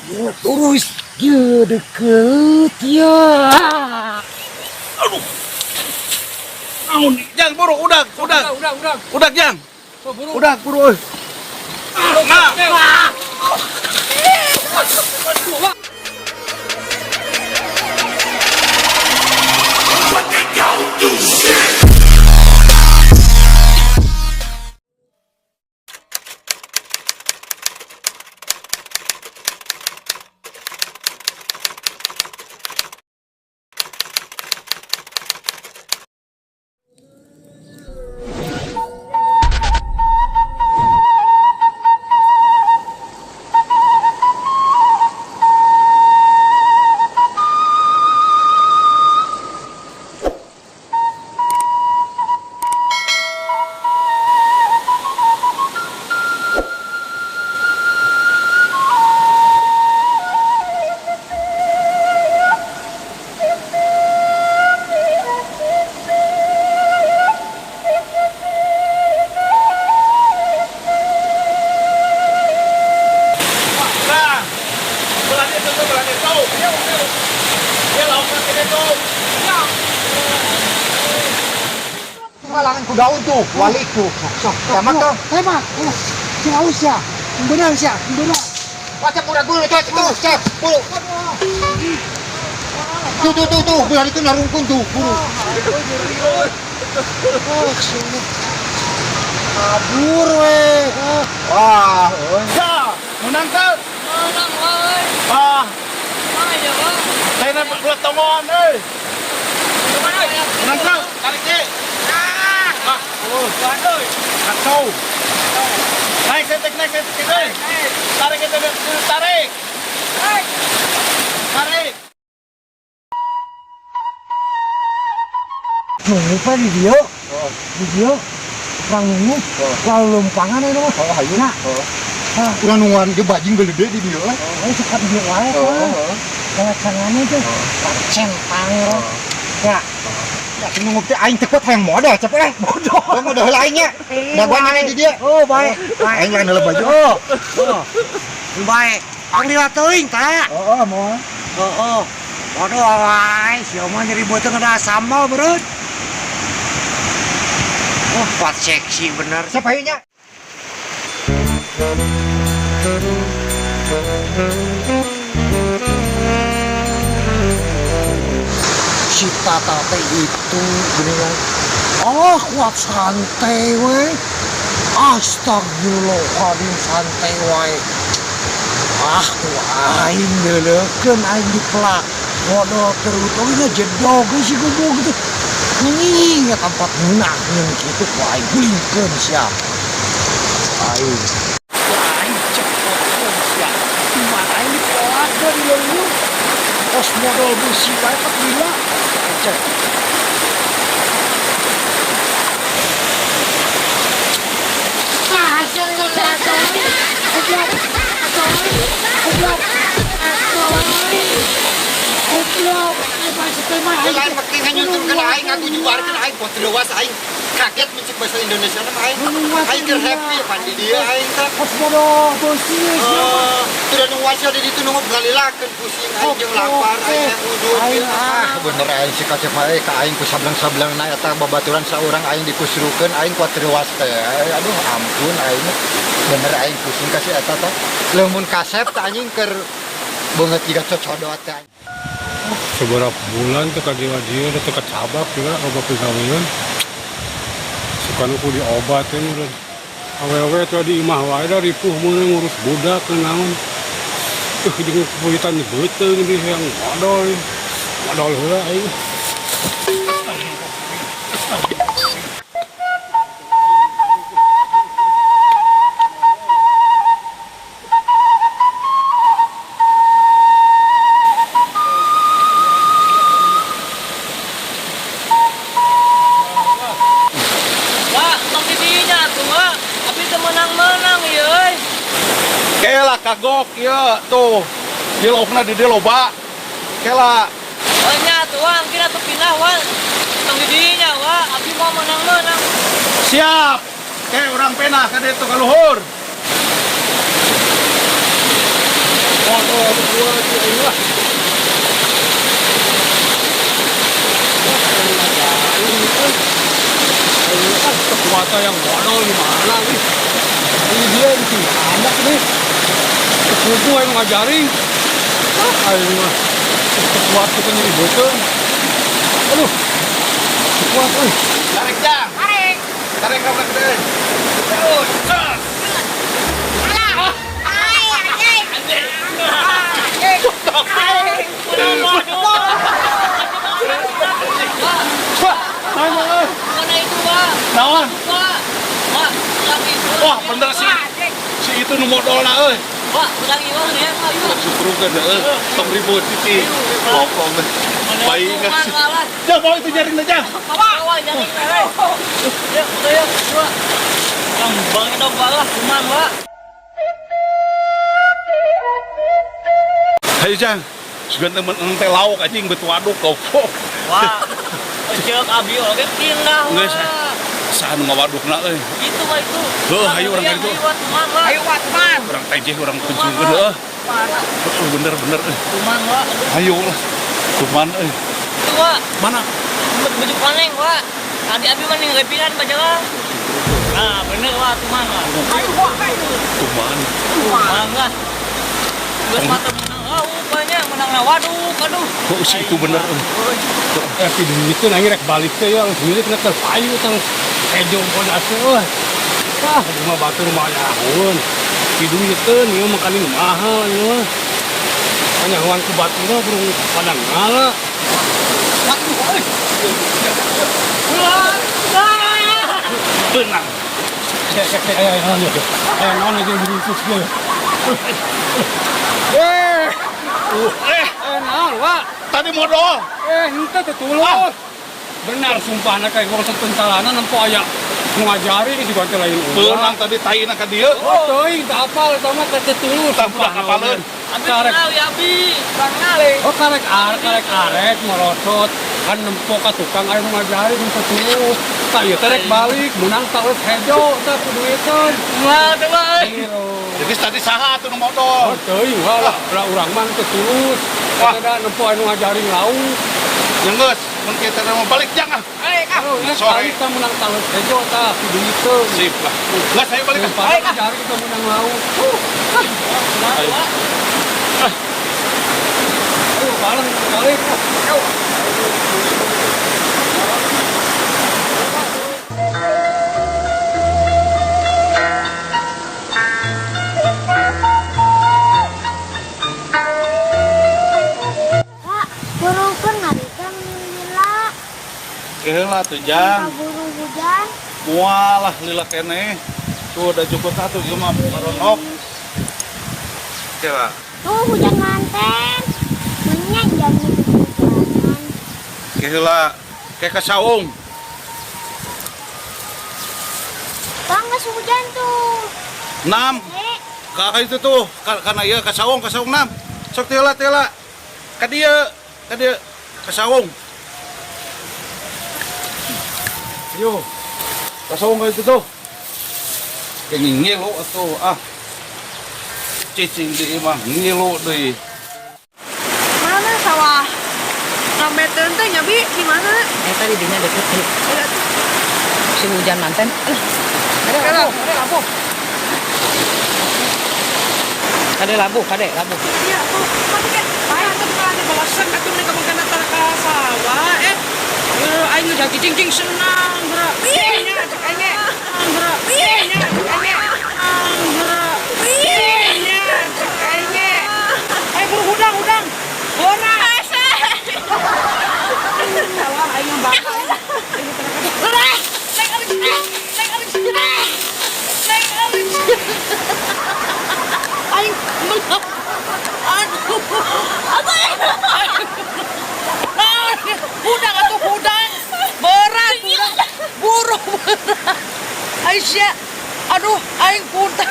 Ya, terus ya deket ya. Aduh. Naon nih? Jang, buru, udah, udah. Udah, udah. Udah, Jang. So, buru. Udah, buru. Euy. Nah. Nah. Belah itu, belah itu. Ya, lauknya ke itu. Malangan ku daun tuh, walik tuh. Sok, Sama tuh. Hebat. Si haus ya. Benar sih, benar. Wajah pura guru tuh, tuh, cep, buru. Tuh, tuh, tuh, tuh, belah itu narungkun tuh, buru. Oh, sini. Kabur weh. Wah, euy. Ya, menang teu? Menang wae. Ah, Mana ya, Bang? saya belah tongon euy. Menang teu? Tarik ge. Ah, oh, kacau. Naik setik, naik setik, euy. Tarik itu, tarik. Tarik. Nunggu pa di dia. Di dia. Urang nunggu. Lalu lumpangan itu mah. Oh, hayu. Nah. Ah, Urang nungguan ge bajing gede di dieu. oh, suka di dia wae. Kayak cangannya itu. Centang. Ya. Ya, nunggu teh aing teh kuat hayang modal, cep eh. Bodoh. Gua modal heula aing nya. Da gua nanya di dia. Oh, baik. Baik. Aing lain heula baju. Oh. Oh. Baik. Ang lila teuing tah. Oh, moal. Oh, oh. Waduh, wae, sia mah nyeri beuteung ada sambal bereut. Oh, kuat seksi bener. Siapa hayu nya? Si Tata teh itu beneran. Oh, kuat santai we. Astagfirullahaladzim santai wae. Ah, ku aing leulekeun aing dipelak. Modal terus oge ngejedog si gubuk gitu. Anjing ya tempat ngeunah nyeun kitu ku aing gulingkeun sia. Aing. Ku aing cepotkeun sia. Cuman aing dipelakkeun leuleung. Kos modal besi wae pak gila. Cek. Lain make nganyunturkeun aing ngagujuarkeun aing poe reuwas aing kaget mencik bahasa Indonesia mah aing. Aing keur happy pan di dieu aing teh. Kos modal besi sia. Oh, tidak nunggu aja di ditu nunggu ngalilakeun pusing aing jeung lapar aing yang udut. Aing, Ah, bener aing si kacep aing ka aing ku sableng-sablengna eta babaturan saurang aing dikusrukeun aing kuat reuwas teh. Aduh ampun aing bener aing pusing ka si eta teh. Leumun kasep teh anjing keur beungeut jiga cocodot teh. Seberapa bulan teu ka dieu teu kacabak juga loba pigawean. Suka nu kudu diobat teh meureun. Awewe teh di imah wae da ripuh meunang ngurus budak ke naon. Jeung kupulitan beuteung di yang modol. Modol heula aing. Wah, tong di dinya atuh, Wak. Abi teu menang-menang ieu euy. Kela kagok ya tuh. Di laukna di dieu loba. Kela. Oh nya atuh, Wak, engke atuh pindah, Wak. Tong di dinya, Wak. Abi mau menang-menang. Siap. Ke urang penah ka ditu ka luhur. Waduh, Teu kuat aing lah. Kekuatan yang modal di mana nih? Ini dia di sini anak nih. Sepupu yang ngajarin. Ah, aing mah kuat kita nyeri beuteung. Aduh. Kuat euy. Tarik, Jang. Tarik. Tarik ka gede. Terus. Sos. Alah. Ay, anjing. Anjing. Mana itu, Pak? Naon? Pak. Pak, Wah, bener sih. Si itu nu modolna euy. Pak, urang ieu ya, Pak. Ieu. Syukurkeun heueuh. Tong ribut sih. Kopong. Baik Kuman lah. Jang, bawa itu jaring aja. Bawa jaring euy. Yuk, yuk, dua. Yang bang itu lah, kuman, Pak. Hayu Jang. Sugan temen ente lauk anjing betu waduk goblok. Wah. Ceuk abi oge pindah, Geus. Wah. Saha nu ngawadukna euy. Itu Pak itu. Heuh, hayu urang ka ditu. Ayo kuman, Pak. Ayo Watman. Urang tejeh urang kunjungkeun heueuh. Heeh, bener bener euy. Kuman, Pak. Aduh. Hayu lah. Kuman euy. Itu, Pak. Mana? Baju koneng, Pak. Tadi abi mah ninggal bajalah. Nah, bener Pak, kuman, Pak. Ayo wah ayo. Kuman. Kuman lah. Geus mata menang banyak menang lah. Waduh, aduh. Oh, si itu bener euy. Di itu nangis rek balik teh ya, langsung milik nek payu tang hejo podase euy. Ah, rumah batur mah nyahoeun. Di duiteun ieu mah kaning mahal ieu mah. Kanyahoan ku baturna burung pada ngala. Waduh, euy. Beunang. Cek cek cek aya naon ieu. Aya naon ieu diringkus ieu. Eh, naon, Wak? Tadi modol. Henteu teh tulus. Benar sumpahna kayak urang sepencalana nempo aya nu ngajari geus juga teh lain urang. Beunang tadi taina ka dieu. Oh, teuing teu apal eta mah teh tulus. Tah budak apaleun. Abi Karek. kenal ya, Abi. Kenal eh. Oh, karek arek karek arek merosot kan nempo ka tukang aya nu ngajari nu teh tulus. Tah ieu teh rek balik meunang tah geus hejo tah ku duiteun. Wah, teu Pak, euy. Jadi tadi saha atuh nu Oh, modol? teuing wah lah, lah urang mah teh tulus. Wah. Eta da nempo anu ngajarin lauk. Yang geus, mun kieu teh mau balik jang ah. Balik ah. Oh, ya Sore. balik tah meunang tah geus hejo tah ku duiteun. Sip lah. Geus ayo balik ah. Balik ah. Kita menang lauk. Ayo. Ayo bareng balik. Pak, burung ngarikan lila. Keheula tuh jang. Burung hujan. Mualah lila keneh. Tuh udah cukup satu ieu mah baronok. Oke lah. Tuh hujan manten. Menyan jamin hujanan. Keheula kayak ka saung. Bang, nggak hujan tuh. 6. Ka itu tuh, kana ieu ka saung 6. Sok tiheula tiheula. Ka dieu, ka dieu ka saung. Yo. Ka saung ka itu tuh. Kayak ngilo atuh ah. Cicing di imah ngilo deui. Mana sawah? Rambeteun teh nya Bi, di mana? Eta di dinya deket sih. Ada tuh. Si hujan manten. Alah. Kade labuh, kade labuh. Kade labuh, kade labuh. Iya tuh. Tapi kan bae atuh kana balasan atuh nih kamu kana ka sawah eh. Aing geus cicing senang geura. Iya nya cek aing ge. Geura. Iya nya cek aing ge. Geura. Iya nya cek aing ge. Aing buru hudang hudang. Bora. Sawah aing mah bakal. Naik alis, naik alis, naik alis. Aing menang. Aduh. Hudang atuh hudang. Berat hudang. Burung berat. Aisyah. Aduh, aing punten.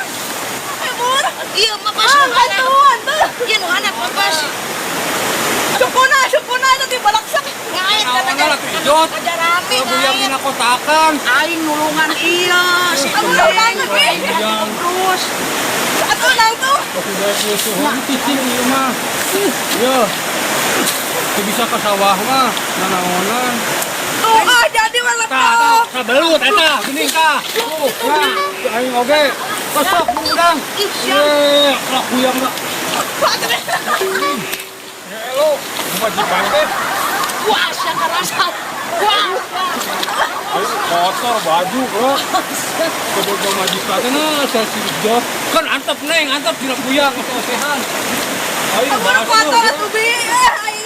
Burung. Iya, mah pas nu anak. Iya nu anak mah pas. Sukuna, sukuna itu di balaksak. Ngait Naon kata lah tuh ijot. Kajarami Buyang ngait. dina kotakan. Aing nulungan iya si Nulungan, Neng. Buyang. Terus. Nangtung, nangtung. Aku daek musuhan cicing ieu mah. Yo. Teu bisa ka sawah mah, nanaonan. Tuh, ah, jadi malah Tah, tah, tah belut eta, geuning tah. Tuh, nah, aing oge. Sok undang. Ye, lah kuyang lah. Halo, majikan teh. Wah, sia karasa. Wah. Aing kotor baju, bro. Kebodoh majikan teh nah, saya sirjot. Kan antep neng, antep dina kuyang osehan. Aing Aku udah kotor atuh bi. Eh, aing.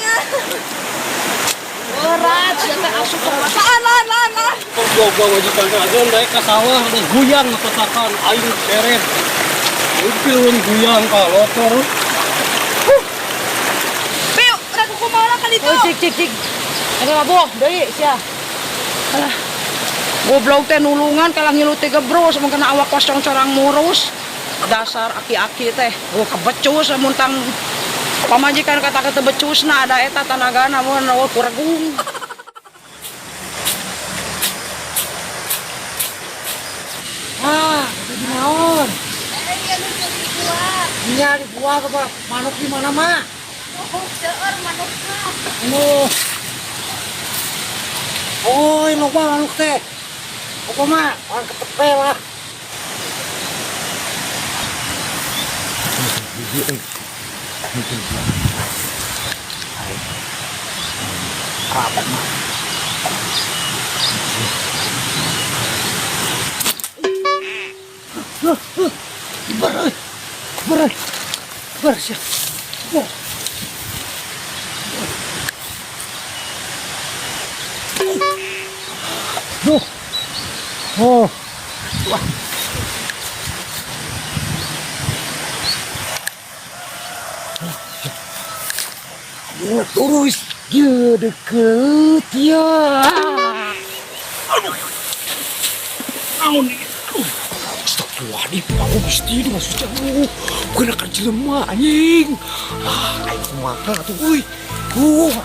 Berat, sia teh asup ke Lahan, lahan, lahan, lahan. Goblok majikan teh aja naik ka sawah ada guyang petakan aing seret. Upil guyang ka lotor. Bi, ragu kumaha kan itu. Oh, cik cik cik. Ada mabok, deui sia. Alah. Goblok teh nulungan kalah ngilu teh gebrus mun kena awak kosong corang murus. Dasar aki-aki teh. Oh, kebecus mun tang pamajikan kata kata becusna ada eta tanagana mun oh kuregung. Ah, jadi naon? Nya di buah apa? Manuk di mana, Mak? Seueur manuk mah. Oh. Oh, loba manuk teh. Apa, Mak? Orang ketepe lah. Apa, Mak? Ber, ber, ber, sia. Ber. Duh. Oh. Wah. Ya, terus. Ya, deket ya. Aduh. Naon ieu? Aduh. Astagfirullahaladzim, aku gusti itu maksudnya. Bukan akan jelema anjing. Ah, aing kumaha atuh euy.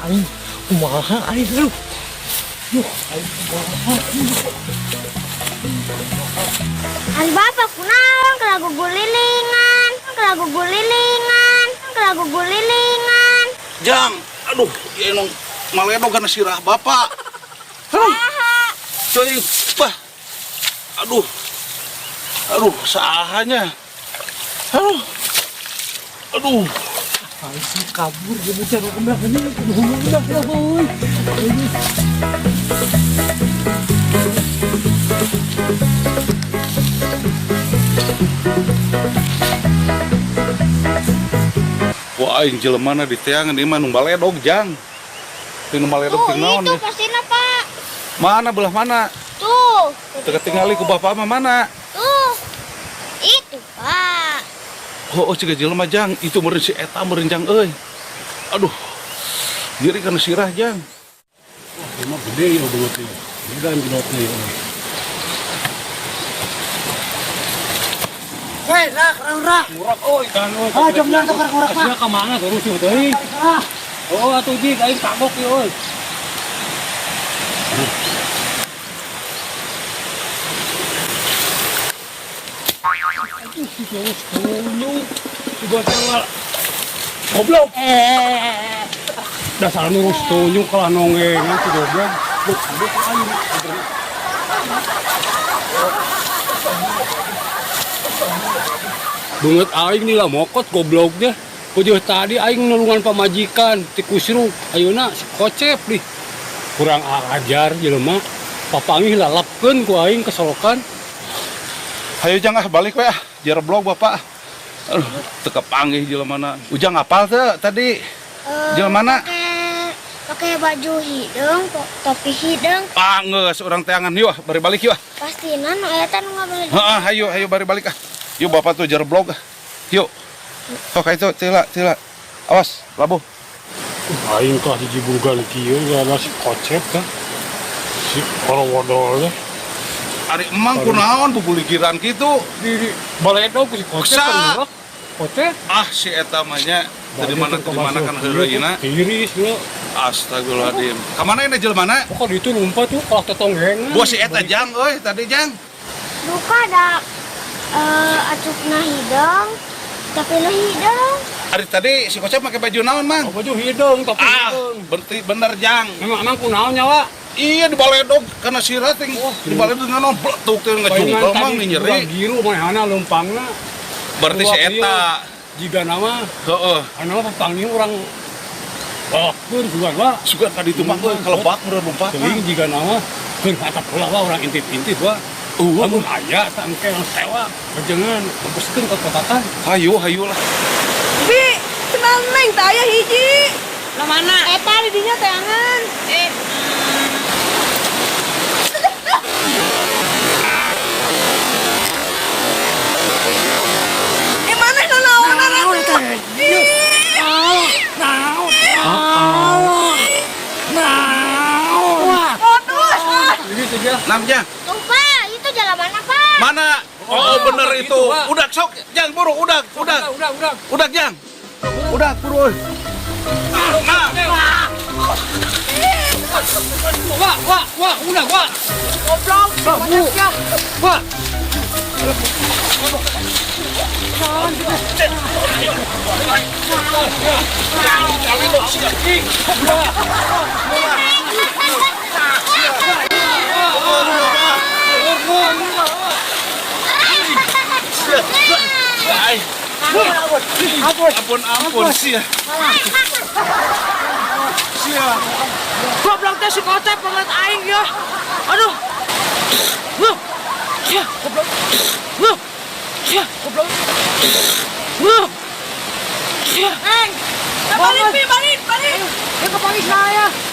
Aing kumaha aing aduh. Duh, aing kumaha. Ari bapak kunaon kalah gugulilingan, kalah gugulilingan, kalah gugulilingan. Jang, aduh, ieu nu maledog kana sirah bapak. Aduh. Teuing, bah. Aduh. Aduh, sahanya. Aduh. Aduh. Aing sih kabur dia bicara ke belakang ini. Udah, udah, euy. Wah, aing jelemana di teangan ieu mah nu baledog, Jang. Teu nu baledog Tuh, ting naon itu ya? pastina, Pak. Mana belah mana? Tuh. Teu ketingali ku bapak mah mana? Tuh. Itu, Pak. Oh, oh ciga jelema Jang, itu meureun si eta meureun Jang euy. Aduh. Nyeri kana sirah Jang. Wah, ieu mah gede ya belut ieu. Gede jelotna ieu. Hei, rak, rak, rak. Ngurak euy kan euy. Ah, jom jalan tuh, ngurak, Pak. Sia ka mana terus ieu teuing. Ah, Oh, atuh jig aing kagok ieu euy. Aduh, si terus kunyuk. Si bocah goblok. Dasar nurus tunyuk kalah nongengan si goblok. Goblok aing. Banget aing nih lah mokot gobloknya. Kujuh tadi aing nulungan pamajikan ti kusru ayeuna si kocep nih. Kurang ajar jelema. Papangih lalapkeun ku aing kesolokan. Hayo Jang ah balik we ah. Jereblog bapak. Aduh, teu kepanggih jelemana. Ujang apal teu tadi? Jelemana? Pakai baju hideung, topi hideung. Ah, geus urang teangan yeuh, bari balik yeuh. Pastina nu eta nu ngabeli. Heeh, hayu hayu bari balik ah. Yuk bapak tuh jereblog ah. Yuk. Sok itu tila tila. Awas, labuh. Aing kah dijibugan kieu gara si kocep teh. Si korowodol teh. Ari emang kunaon bubuligiran kitu? Di baledog ku si kocep Sa. kan ngurek. Kocep. Ah, si eta mah nya dari mana ke mana kan heureuyna. Tiris geus. Astagfirullahaladzim. Kamana ini jelemana? Pokok itu lompat tuh kalau tetonggengan. Gua si eta Jang euy tadi Jang. Duka da acukna hideung, Tapi nu hideung. Ari tadi si Kocap pakai baju naon, Mang? Oh, baju hideung, topi Ah, hideung. berarti bener, Jang. Memang emang kunaon nyawa? Iya di baledog karena sirat ting di baledog naon bletuk teh ngejungkel Mang nih nyeri. Giru manehna leumpangna. Berarti si eta. Jiga nama, Heeh. anu mah papanggih urang balakkeun sugan wa. Sugan tadi itu mah euy kelebak meureun lompat. Teuing jiga nama keur atap heula wa urang intip-intip wa. Lamun aya tah engke sewa bejengan bebeskeun ka kotatan. Hayu hayu lah. Bi, kenal neng teh aya hiji. Lah mana? Eta di dinya teangan. Eh, Eh mana nu naonan atuh? Ih. Modus. Ini saja. Namanya Tuh, Pak, itu jalan mana, Pak? mana? Oh, bener itu, itu. Pak. Udah sok, Jang buru, udah, udah. Udah, udah. Udah, Jang. Udah, buru. euy. Nah, Wah, wah, wah, udah, wah. Goblok. Bu. Wah. Ay. Ampun, ampun, sia. Sia. Goblok teh si Kocap banget aing ya. Aduh. Wuh. Ya, goblok. Wuh. Ya, goblok. Wuh. Ya. Neng. Balik, Bi, balik, balik. Ya kepanggih saya.